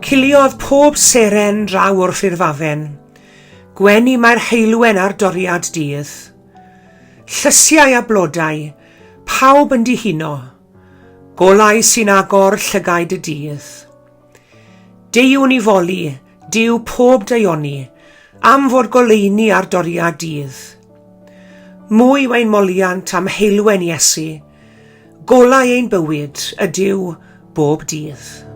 Ciliodd pob seren draw o'r ffurfafen. Gwenu mae'r heulwen ar doriad dydd. Llysiau a blodau, pawb yn dihuno. Golau sy'n agor llygaid y dydd. Deuwn i foli, Duw pob daioni, am fod goleuni ar doriad dydd. Mwy yw ein moliant am heulwen Iesu, golau ein bywyd ydyw bob dydd.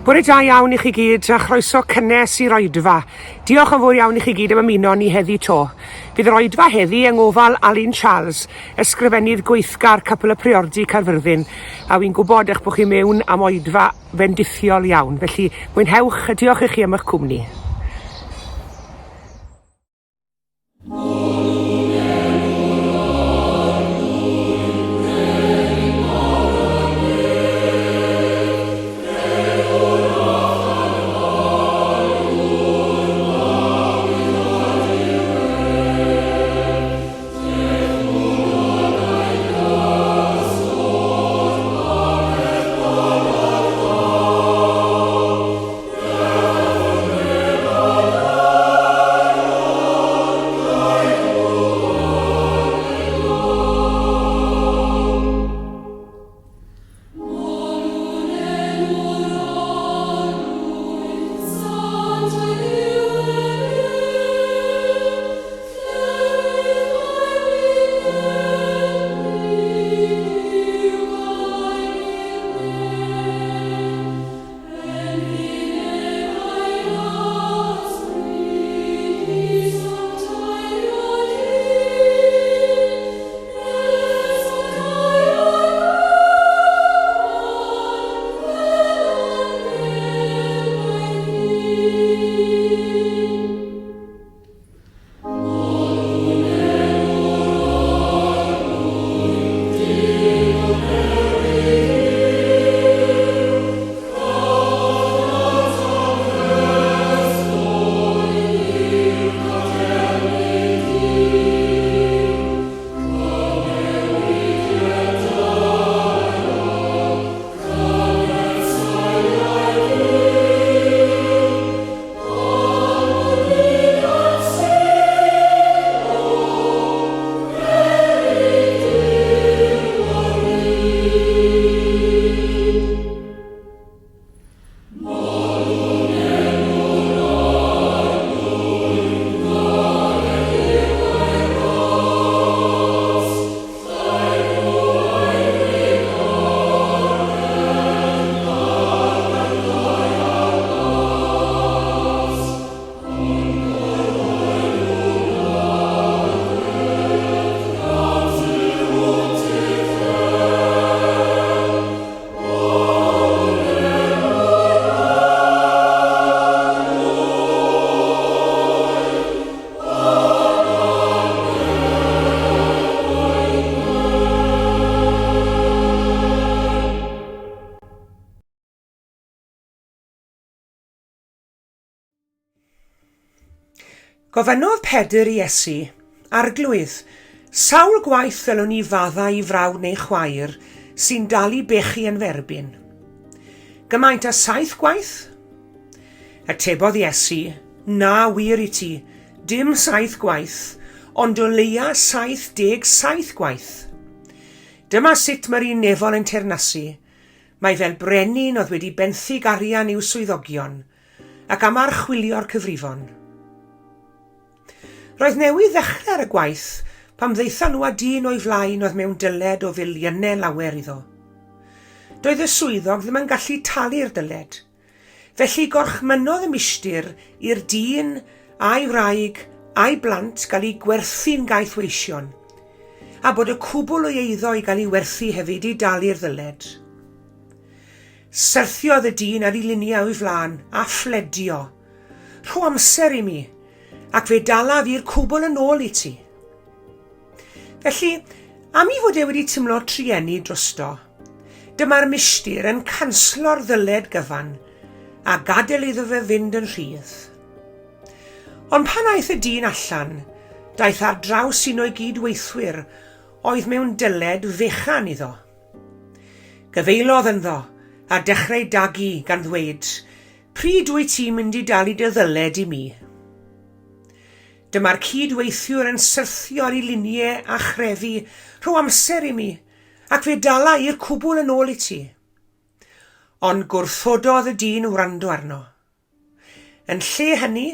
Bore da iawn i chi gyd a chroeso cynnes i'r oedfa. Diolch yn fawr iawn i chi gyd am ymuno ni heddi to. Bydd yr oedfa heddi yng ngofal Alun Charles, ysgrifennydd gweithgar Capel y Priordy Caerfyrddin, a wi'n gwybod eich bod chi mewn am oedfa fendithiol iawn. Felly, mwynhewch a diolch i chi am eich cwmni. Gofynnodd Pedr i Iesu, Arglwydd, sawl gwaith ddylwn i faddau i frawd neu chwaer sy'n dal i bechu yn f'erbyn? Gymaint â saith gwaith? Atebodd Iesu, Na, wir i ti, dim saith gwaith, ond o leia 77 gwaith. Dyma sut mae'r un nefol yn teyrnasu. Mae fel brenin oedd wedi benthyg arian i'w swyddogion, ac am archwilio'r cyfrifon. Roedd newydd ddechrau ar y gwaith pan ddaethon nhw â dyn o'i flaen oedd mewn dyled o filiynau lawer iddo. Doedd y swyddog ddim yn gallu talu'r dyled. Felly gorchmynnodd y mistir i'r dyn a'i wraig a'i blant gael eu gwerthu'n gaethweision, a bod y cwbl o'i eiddo i gael ei werthu hefyd i dalu'r ddyled. Syrthiodd y dyn ar ei liniau o'i flaen a phledio, Rho amser i mi, ac fe dalaf i'r cwbl yn ôl i ti. Felly, am i fod e wedi timlo trueni drosto, dyma'r mistir yn canslo'r ddyled gyfan a gadael iddo fe fynd yn rhydd. Ond pan aeth y dyn allan, daeth ar draws un o'i gyd-weithwyr oedd mewn dyled fechan iddo. Gyfeilodd ynddo, a dechrau dagu, gan ddweud, Pryd wyt ti'n mynd i dalu dy ddyled i mi? Dyma'r cyd-weithiwr yn syrthio ar ei liniau a chrefu, Rho amser i mi, ac fe dala i'r cwbl yn ôl i ti. Ond gwrthododd y dyn wrando arno. Yn lle hynny,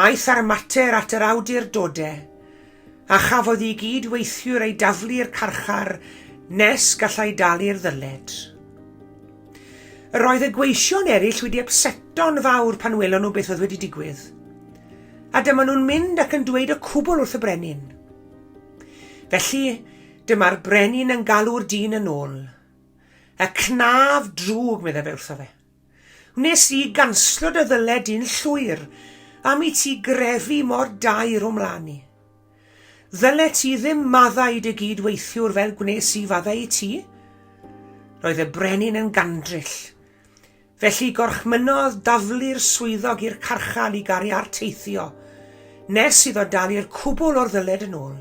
aeth â'r mater at yr awdurdodau, a chafodd ei gyd-weithiwr ei daflu i'r carchar nes gallai dalu'r ddyled. Yr oedd y gweision eraill wedi ypseto'n fawr pan welon nhw beth oedd wedi digwydd. A dyma nhw'n mynd ac yn dweud y cwbl wrth y brenin. Felly, dyma'r brenin yn galw'r dyn yn ôl. Y cnaf drwg, meddai fe wrtho fe. Wnes i ganslo dy ddyled di'n llwyr am i ti grefu mor daer o mlaen i. Ddylet ti ddim maddau dy gyd-weithiwr fel gwnes i faddau i ti? Roedd y brenin yn gandryll. Felly gorchmynnodd daflu'r swyddog i'r carchar i garu arteithio, nes iddo dalu'r cwbl o'r ddyled yn ôl.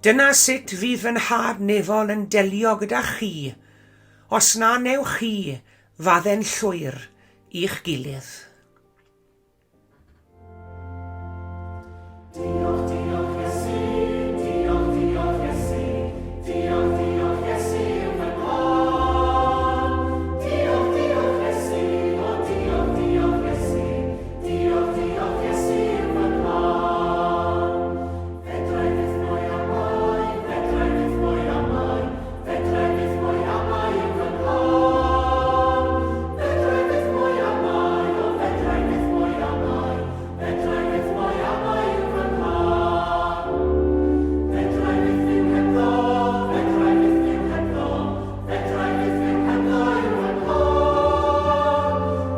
Dyna sut fydd fy nhad nefol yn delio gyda chi, Os na wnewch chi fadde'n llwyr i'ch gilydd. Diolch, diolch Iesu, diolch, diolch Iesu, diolch, diolch Iesu yw fy nghân. Diolch, diolch Iesu, o diolch, diolch Iesu, diolch, diolch Iesu yw fy nghân. Fedrai byth mwy amau, fedrai byth mwy amau, Fedrai byth mwy amau yw fy nghân. Fedrai byth mwy amau, o fedrai byth mwy amau, Fedrai byth mwy amau yw fy nghân. Fedrai byth fyw hebddo, fedrai byth fyw hebddo, Fedrai byth fyw hebddo yw fy nghân.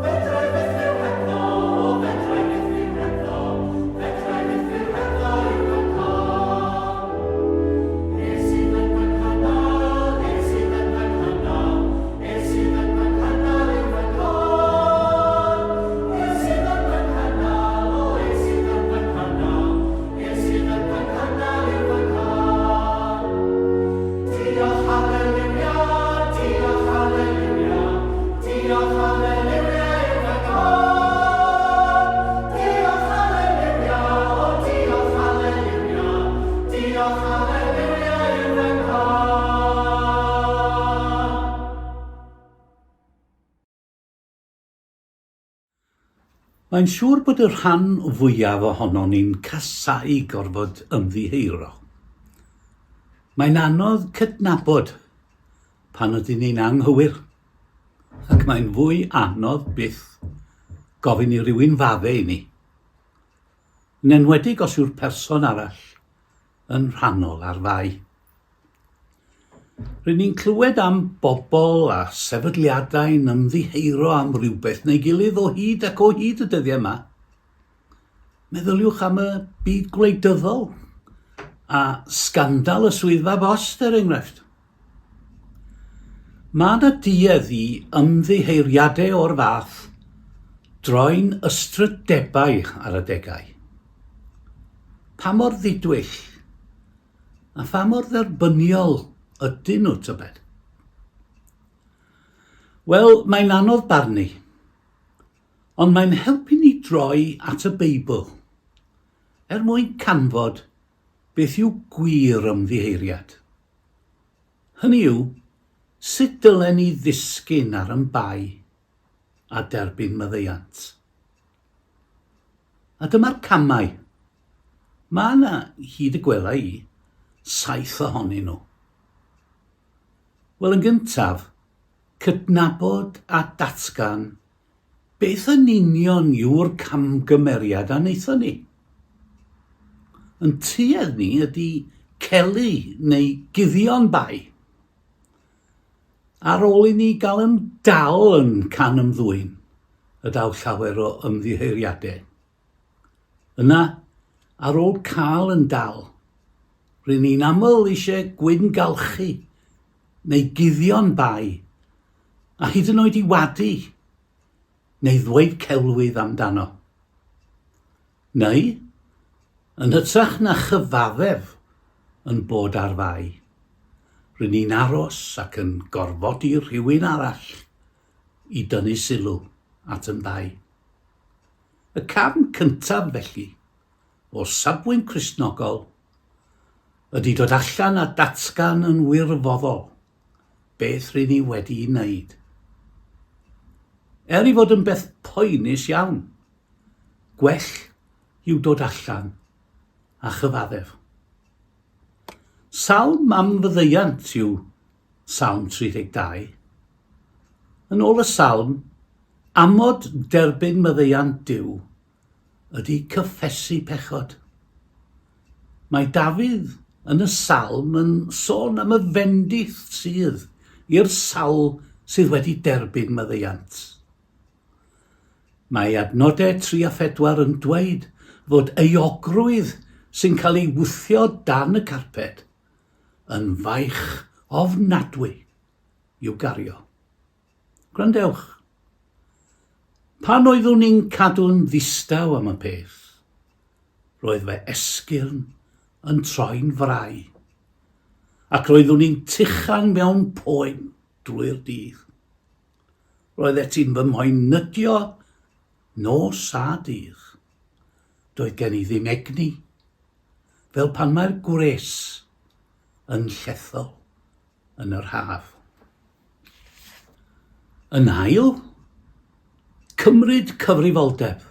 Fedrai byth fyw hebddo, o fedrai byth fyw hebddo, Fedrai byth fyw hebddo yw fy nghân. Ef sydd yn fy nghynnal, ef sydd yn fy nghynnal, Ef sydd yn fy nghynnal yw fy nghân. Ef sydd yn fy nghynnal, o ef sydd yn fy nghynnal, Ef sydd yn fy nghynnal yw fy nghân. Diolch haleliwia, diolch haleliwia, Diolch haleliwia yw fy nghân. Diolch haleliwia, o diolch haleliwia, Diolch haleliwia yw fy nghân. Mae'n siŵr bod y rhan fwyaf ohonon ni'n casáu gorfod ymddiheuro. Mae'n anodd cydnabod pan ydyn ni'n anghywir, ac mae'n fwy anodd byth gofyn i rywun fadde i ni, yn enwedig os yw'r person arall yn rhannol ar fai. Rŷn ni'n clywed am bobl a sefydliadau'n ymddiheuro am rywbeth neu gilydd o hyd ac o hyd y dyddiau yma. Meddyliwch am y byd gwleidyddol a sgandal y swyddfa bost, er enghraifft. Mae yna duedd i ymddiheuriadau o'r fath droi'n ystrydebau ar adegau. Pa mor ddidwyll A pha mor dderbyniol ydyn nhw, tybed? Wel, mae'n anodd barnu, ond mae'n helpu ni droi at y Beibl er mwyn canfod beth yw gwir ymddiheuriad. Hynny yw, sut dylen ni ddisgyn ar yn bai a derbyn maddeuant? A dyma'r camau. Mae yna, hyd y gwela i, saith ohonyn nhw. Wel, yn gyntaf, cydnabod a datgan beth yn union yw'r camgymeriad a wnaethon ni. Yn tuedd ni ydy celu neu guddio'n bai. Ar ôl i ni gael yn dal yn can ymddwyn, y daw llawer o ymddiheuriadau. Yna, ar ôl cael yn dal, rŷn ni'n aml eisiau gwyngalchu neu guddio'n bai, a hyd yn oed i wadu neu ddweud celwydd amdano. Neu, yn hytrach na chyfaddef yn bod ar fai, Rŷn ni'n aros ac yn gorfodi rhywun arall i dynnu sylw at yn bai. Y cam cyntaf, felly, o safbwynt Cristnogol, ydy dod allan a datgan yn wirfoddol beth rŷn ni wedi'i wneud. Er ei fod yn beth poenus iawn, gwell yw dod allan a chyfaddef. Salm am faddeuant yw Salm 32. Yn ôl y salm, amod derbyn maddeuant Duw ydy cyffesu pechod. Mae Dafydd yn y salm yn sôn am y fendith sydd i'r sawl sydd wedi derbyn maddeuant. Mae adnodau 3 a 4 yn dweud fod euogrwydd sy'n cael ei wthio dan y carped yn faich ofnadwy i'w gario. Gwrandewch. Pan oeddwn i'n cadw'n ddistaw am y peth, roedd fy esgyrn yn troi'n frau, ac roeddwn i'n tuchan mewn poen drwy'r dydd. Roeddet ti'n fy mhoenydio nos a dydd. Doedd gen i ddim egni, fel pan mae'r gwres yn llethol yn yr haf. Yn ail, cymryd cyfrifoldeb.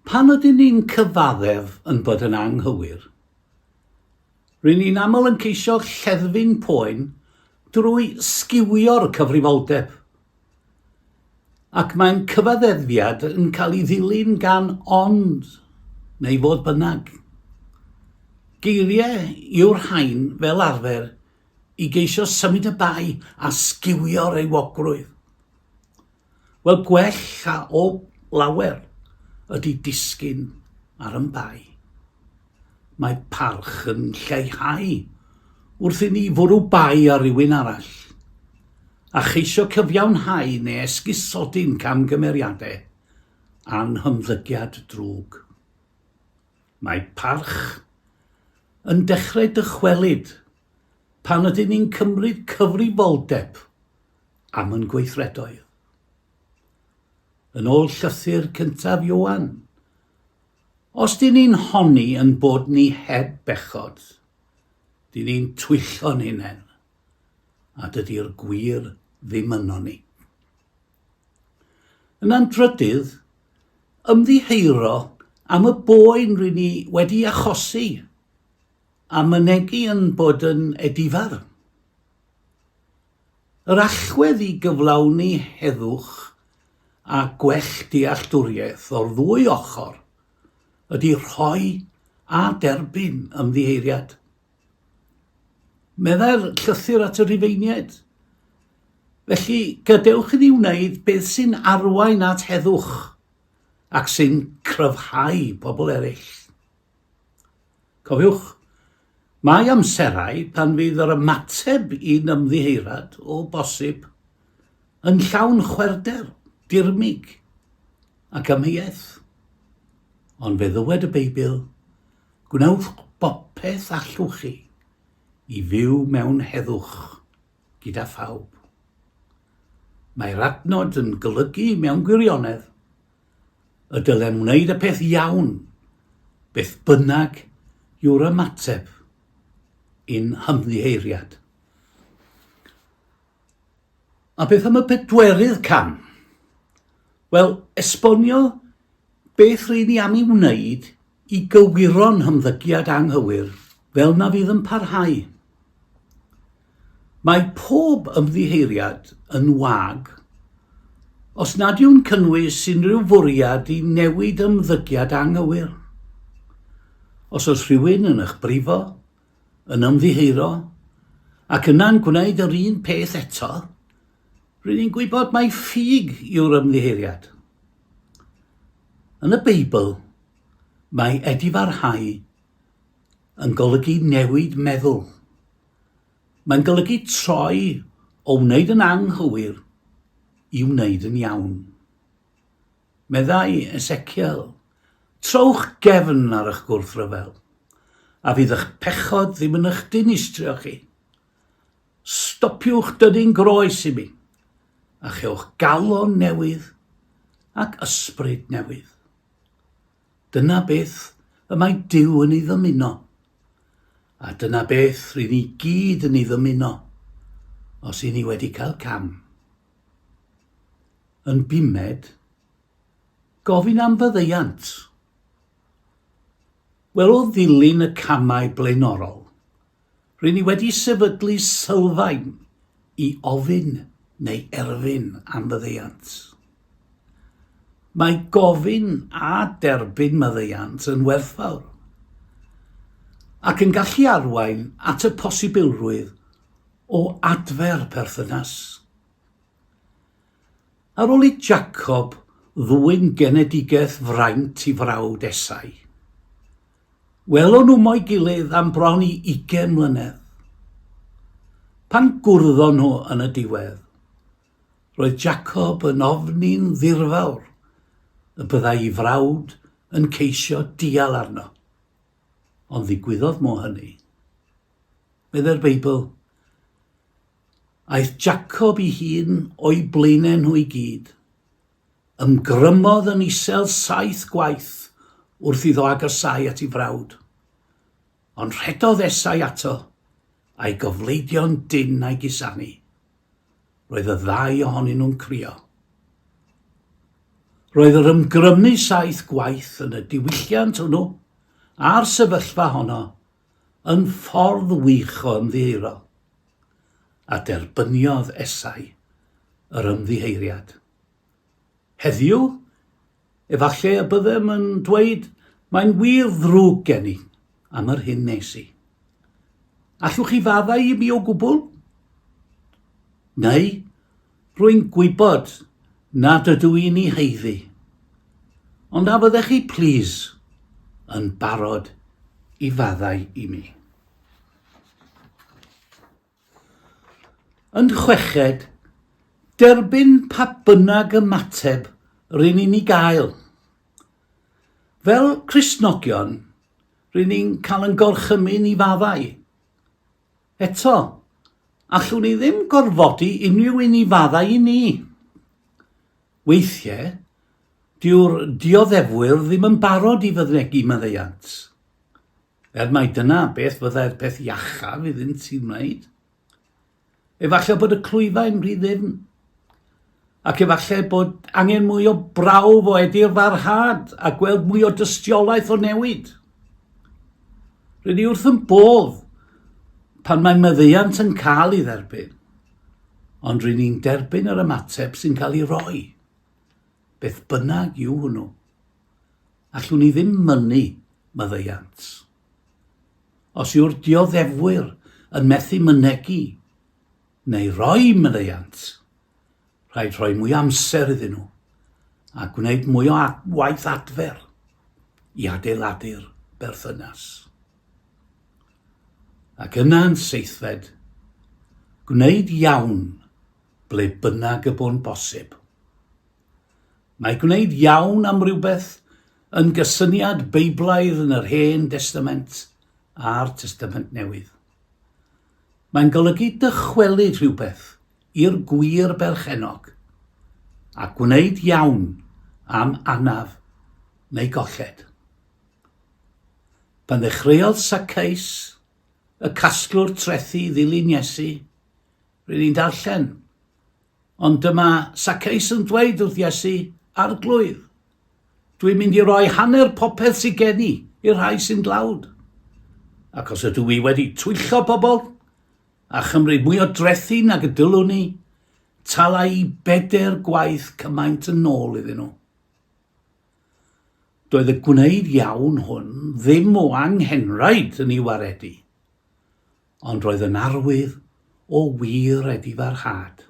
Pan ydyn ni'n cyfaddef yn bod yn anghywir, Ry'n ni'n aml yn ceisio lleddfu'n poen drwy sgiwio'r cyfrifoldeb. Ac mae'n cyfaddeddiad yn cael ei ddilyn gan 'ond' neu 'fodd bynnag'. Geiriau yw'r rhain fel arfer i geisio symud y bai a sgiwio'r euogrwydd. Wel, gwell a o lawer ydy disgyn ar yn bai. Mae parch yn lleihau wrth i ni fwrw bai ar rywun arall, a cheisio cyfiawnhau neu esgusodi'n camgymeriadau a'n hymddygiad drwg. Mae parch yn dechrau dychwelyd pan ydyn ni'n cymryd cyfrifoldeb am yn gweithredoedd. Yn ôl llythyr cyntaf Ioan, os dyn ni'n honni yn bod ni heb bechod, dyn ni'n twyllo'n hunain, a dydy'r gwir ddim yno ni. Yna'n drydydd, ymddiheuro am y boen rŷn ni wedi achosi a mynegi yn bod yn edifar. Yr allwedd i gyflawni heddwch a gwell dealltwriaeth o'r ddwy ochr ydy rhoi a derbyn ymddiheuriad. Meddai'r llythyr at y Rhufeiniaid, Felly, gadewch iddi wneud beth sy'n arwain at heddwch ac sy'n cryfhau pobl eraill. Cofiwch, mae amserau pan fydd yr ymateb i'n ymddiheurad, o bosib, yn llawn chwerwder, dirmyg ac amheuaeth. Ond fe ddywed y Beibl, gwnewch bopeth allwch chi i fyw mewn heddwch gyda phawb. Mae'r adnod yn golygu mewn gwirionedd y dylem wneud y peth iawn, beth bynnag yw'r ymateb i'n hymddiheuriad. A beth am y pedwerydd cam? Wel, esbonio beth ry'n ni am ei wneud i gywiro'n hymddygiad anghywir fel na fydd yn parhau. Mae pob ymddiheuriad yn wag os nad yw'n cynnwys unrhyw fwriad i newid ymddygiad anghywir. Os oes rhywun yn eich brifo, yn ymddiheuro, ac yna'n gwneud yr un peth eto, ry'n ni'n gwybod mai ffug yw'r ymddiheuriad. Yn y Beibl, mae edifarhau yn golygu newid meddwl. Mae'n golygu troi o wneud yn anghywir i wneud yn iawn. Meddai Eseciel, Trowch gefn ar eich gwrthryfel, a fydd eich pechod ddim yn eich dinistrio chi. Stopiwch dynnu'n groes i mi, a chewch galon newydd ac ysbryd newydd. Dyna beth y mae Duw yn ei ddymuno, a dyna beth ry'n ni gyd yn ei ddymuno os y'n ni wedi cael cam. Yn bumed, gofyn am faddeuant. Wel, o ddilyn y camau blaenorol, Ry'n ni wedi sefydlu sylfaen i ofyn neu erfyn am faddeuant. Mae gofyn a derbyn maddeuant yn werthfawr ac yn gallu arwain at y posibilrwydd o adfer perthynas. Ar ôl i Jacob ddwyn genedigaeth fraint i frawd Esau, welon nhw mo'i gilydd am bron i ugain mlynedd. Pan gwrddon nhw yn y diwedd, roedd Jacob yn ofni'n ddirfawr y byddai'i frawd yn ceisio dial arno. Ond ddigwyddodd mo hynny. Meddai'r Beibl, Aeth Jacob ei hun o'u blaenau nhw i gyd. Ymgrymodd yn isel saith gwaith wrth iddo agosáu at ei frawd. Ond rhedodd Esau ato, a'i gofleidio'n dynn a'i gusanu. Roedd y ddau ohonyn nhw'n crio. Roedd yr ymgrymu saith gwaith yn y diwylliant hwnnw a'r sefyllfa honno yn ffordd wych o ymddiheuro, a derbyniodd Esau yr ymddiheuriad. Heddiw, efallai y byddem yn dweud, Mae'n wir ddrwg gen i am yr hyn nes i. Allwch chi faddau i mi o gwbl? Neu, rwy'n gwybod nad ydw i'n ei haeddu. Ond a fyddech chi plîs yn barod i faddau i mi? Yn chweched, derbyn pa bynnag ymateb rŷn ni'n ei gael. Fel Cristnogion, rŷn ni'n cael yn gorchymyn i faddau. Eto, allwn ni ddim gorfodi unrhyw un i faddau i ni. Weithiau, dyw'r dioddefwyr ddim yn barod i fynegi maddeuant. Er mai dyna beth fyddai'r peth iachaf iddynt i wneud. Efallai bod y clwyfau'n rhy ddyfn, ac efallai bod angen mwy o brawf o edirfarhad a gweld mwy o dystiolaeth o newid. Rydyn ni wrth yn bodd pan mae maddeuant yn cael ei dderbyn, ond rydyn ni'n derbyn yr ymateb sy'n cael ei roi, beth bynnag yw hwnnw. Allwn ni ddim mynnu maddeuant. Os yw'r dioddefwyr yn methu mynegi neu roi maddeuant, rhaid rhoi mwy o amser iddyn nhw a gwneud mwy o waith adfer i adeiladu'r berthynas. Ac yna yn seithfed, gwneud iawn ble bynnag y bo'n bosib. Mae gwneud iawn am rywbeth yn gysyniad Beiblaidd yn yr Hen Destament a'r Testament Newydd. Mae'n golygu dychwelyd rhywbeth i'r gwir berchennog a gwneud iawn am anaf neu golled. Pan ddechreuodd Saceus, y casglwr trethi, ddilyn Iesu, ry'n ni'n darllen, Ond dyma Saceus yn dweud wrth Iesu, Arglwydd, dwi'n mynd i roi hanner popeth sydd gen i i'r rhai sy'n dlawd. Ac os ydw i wedi twyllo pobl a chymryd mwy o drethi nag y dylwn i, tala i bedair gwaith cymaint yn ôl iddyn nhw. Doedd y gwneud iawn hwn ddim o anghenraid yn ei waredu. Ond roedd yn arwydd o wir edifarhad.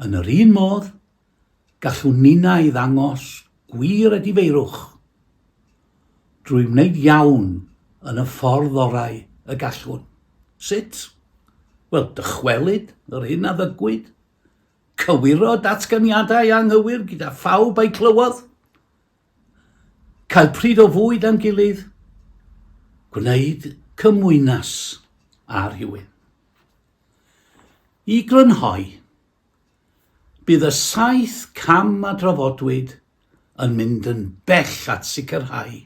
Yn yr un modd, gallwn ninnau ddangos gwir edifeirwch drwy wneud iawn yn y ffordd orau y gallwn. Sut? Wel, dychwelyd yr hyn a ddygwyd, cywiro datganiadau anghywir gyda phawb a'i clywodd, Cael pryd o fwyd â'n gilydd, gwneud cymwynas â rhywun. I grynhoi, bydd y saith cam a drafodwyd yn mynd yn bell at sicrhau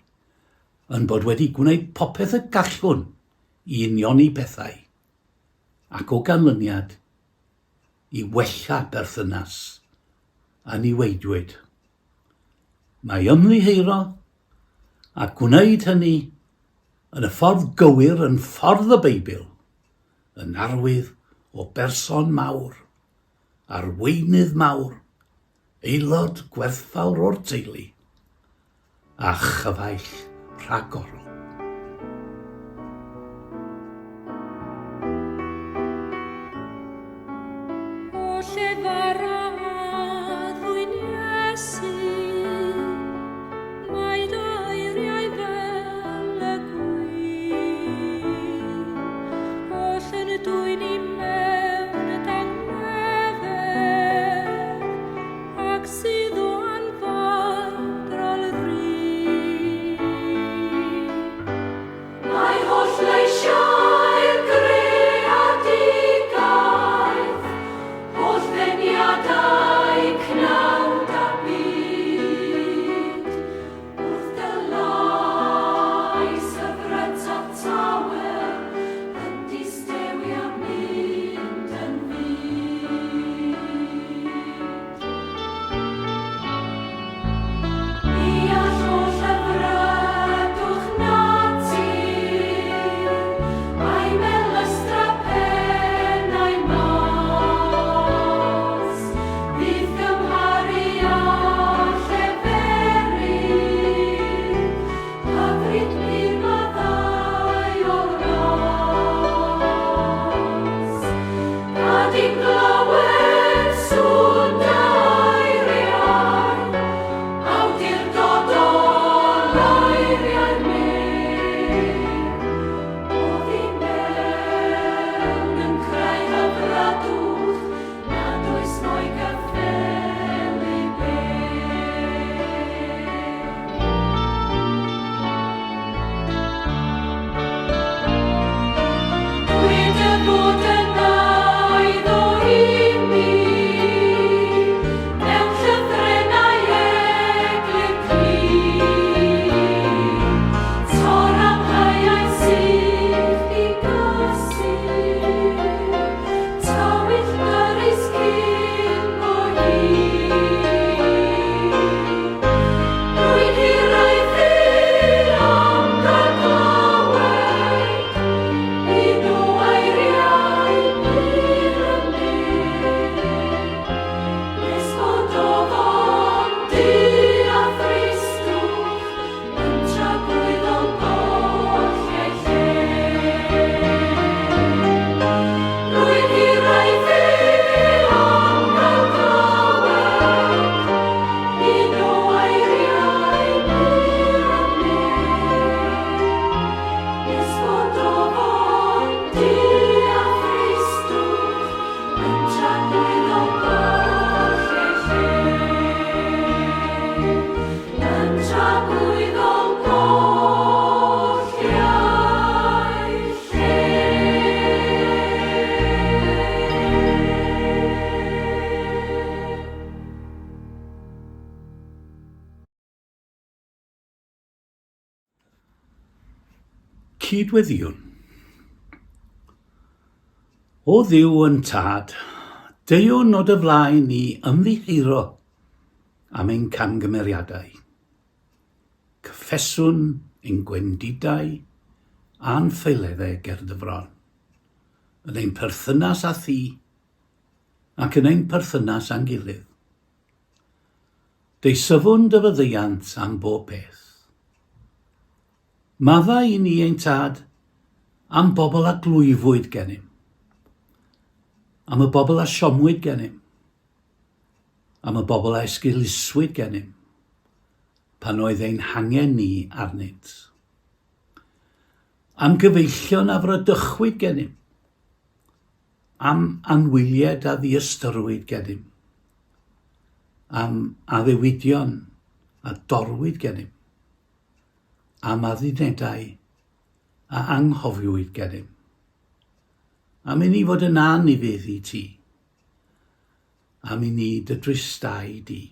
ein bod wedi gwneud popeth y gallwn i unioni pethau, ac o ganlyniad, i wella berthynas a niweidiwyd. Mae ymddiheuro a gwneud hynny yn y ffordd gywir yn ffordd y Beibl yn arwydd o berson mawr, arweinydd mawr, aelod gwerthfawr o'r teulu, a chyfaill rhagorol. O llefara addfwyn Iesu, mae dy eiriau fel y gwin, oll yn dwyn i mewn dangnefedd, ac sydd o anfadrol rin. Mae holl leisiau'r greadigaeth, holl ddeniadau cnawd a byd, wrth dy lais hyfrytaf tawel, yn distewi a mynd yn fud. Mi all holl hyfrydwch natur, a'i melystra pennau mas, fydd gymharu â lleferydd hyfryd pur maddeuol ras. Gad i'm glywed sŵn dy eiriau, awdurdodol eiriau'r mur. Oddi mewn yn creu hyfrydwch nad oes mo'i gyffelyb ef. Dwi dy fod yn aiddo i mi, mewn llythrennau eglur clir. Tor amheuaeth sych i gysur, tywyll dyrys cyn bo hir. Rwy'n hiraethu am gael clywed un o eiriau pur y mur, nes bod ofon du a thristwch yn tragwyddol golli ei lle. Rwy'n hiraethu am gael clywed un o eiriau pur y mur, nes bod ofon du a thristwch yn tragwyddol golli ei lle. Yn tragwyddol golli ei lle. Cydweddïwn. O Dduw yn Tad, deuwn o dy flaen i ymddiheuro am ein camgymeriadau. Cyffeswn ein gwendidau a'n ffaeleddau ger dy fron, yn ein perthynas â thi ac yn ein perthynas â'n gilydd. Deisyfwn dy faddeuant am bob peth. Maddau i ni ein Tad am bobl a glwyfwyd gennym, am y bobl a siomwyd gennym, am y bobl a esgeuluswyd gennym, pan oedd ein hangen ni arnynt. Am gyfeillion a fradychwyd gennym, am anwyliaid a ddiystyrwyd gennym, am addewidion a dorwyd gennym, am addunedau a anghofiwyd gennym. Am i ni fod yn anufudd i ti. Am i ni dy dristau di.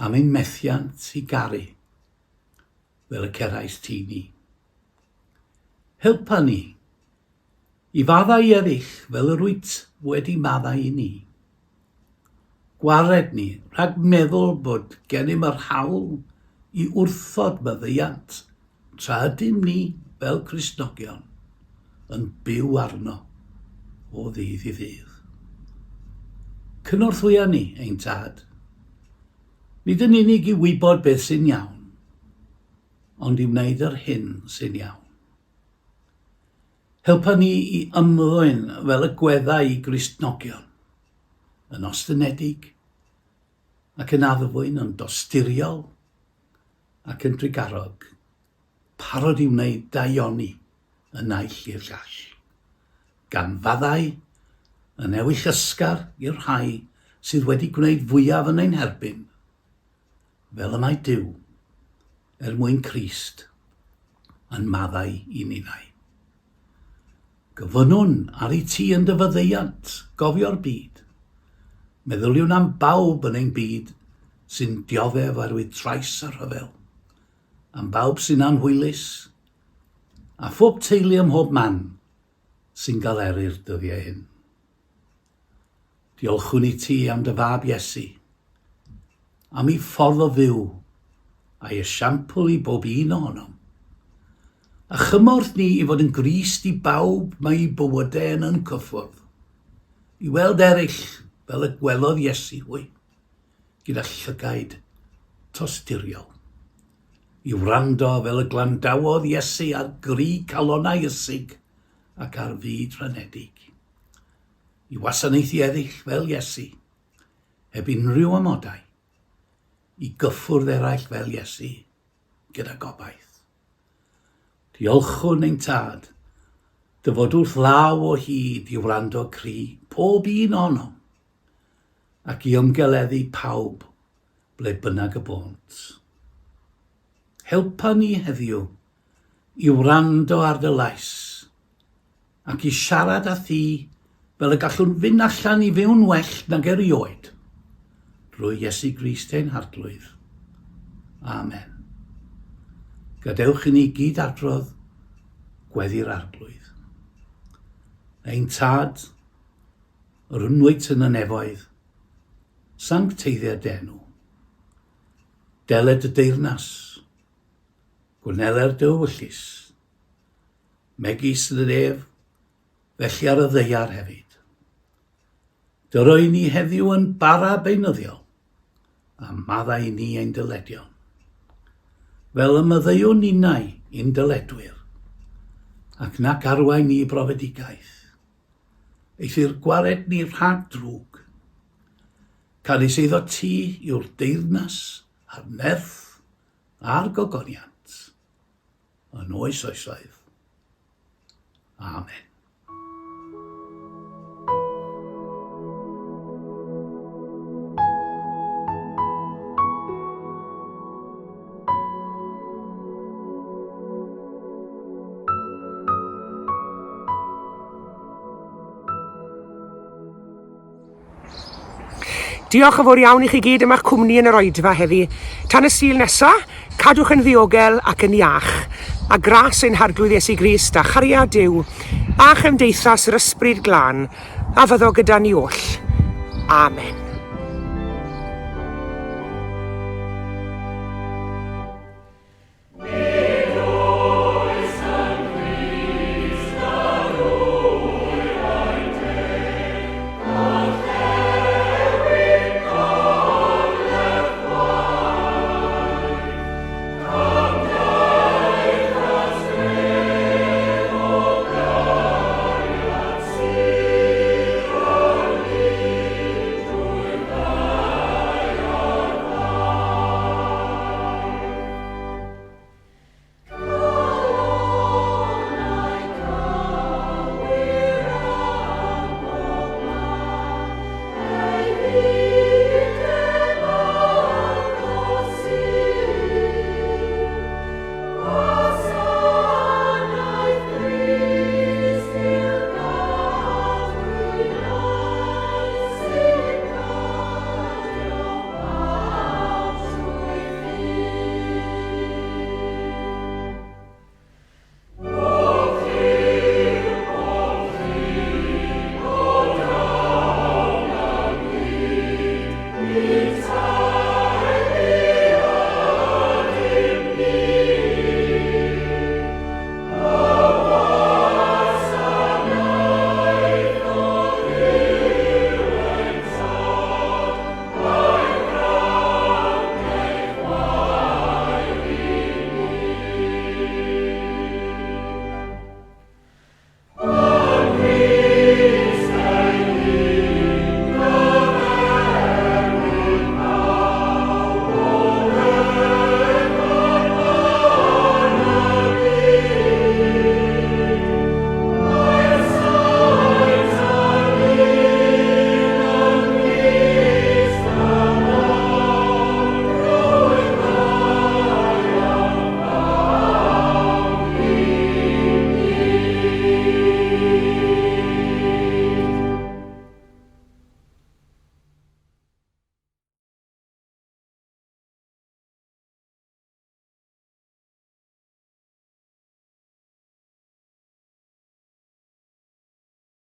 Am ein methiant i garu fel y cerais ti ni. Helpa ni i faddau i eraill fel yr wyt wedi maddau i ni. Gwared ni rhag meddwl bod gennym yr hawl i wrthod maddeuant tra ydym ni, fel Cristnogion, yn byw arno o ddydd i ddydd. Cynorthwya ni, ein Tad, nid yn unig i wybod beth sy'n iawn, ond i wneud yr hyn sy'n iawn. Helpa ni i ymddwyn fel y gweddau i Gristnogion, yn ostynedig ac yn addfwyn, yn dosturiol ac yn drugarog, parod i wneud daioni y naill i'r llall, gan faddau yn ewyllysgar i'r rhai sydd wedi gwneud fwyaf yn ein herbyn, fel y mae Duw, er mwyn Crist, yn maddau i ninnau. Gofynnwn ar i ti yn dy faddeuant gofio'r byd. Meddyliwn am bawb yn ein byd sy'n dioddef oherwydd trais a rhyfel, am bawb sy'n anhwylus, a phob teulu ym mhob man sy'n galeru'r dyddiau hyn. Diolchwn i ti am dy fab Iesu, am ei ffordd o fyw a'i esiampl i bob un ohonom. A chymorth ni i fod yn Grist i bawb mae ei bywydau yn yn cyffwrdd, i weld eraill fel y gwelodd Iesu hwy, gyda llygaid tosturiol. I wrando fel y glandawodd Iesu ar gri calonnau ysig ac ar fyd rhanedig. I wasanaethu eraill fel Iesu, heb unrhyw amodau, i gyffwrdd eraill fel Iesu, gyda gobaith. Diolchwn ein Tad, dy fod wrth law o hyd i wrando cri pob un ohonom, ac i ymgeleddu pawb ble bynnag y bônt. Helpa ni heddiw i wrando ar dy lais ac i siarad â thi fel y gallwn fynd allan i fyw'n well nag erioed, drwy Iesu Grist ein Harglwydd. Amen. Gadewch i ni gyd adrodd gweddi'r Arglwydd. Ein Tad, yr hwn wyt yn y nefoedd, sancteiddia d'enw. Deled dy deyrnas, gwneler dy ewyllys, megis yn y nef, felly ar y ddaear hefyd. Dyro i ni heddiw yn bara beunyddiol, a maddau i ni ein dyledion, fel y maddeuwn ninnau i'n dyledwyr, ac nac arwain ni i brofedigaeth, eithr gwared ni rhag drwg. Canys eiddo ti yw'r deyrnas a'r nerth a'r gogoniant yn oes oesoedd. Amen. Diolch yn fawr iawn i chi gyd am eich cwmni yn yr oedfa heddi. Tan y Sul nesa, cadwch yn ddiogel ac yn iach. A gras ein Harglwydd Iesu Grist a chariad Duw a chymdeithas yr Ysbryd Glân a fyddo gyda ni oll. Amen.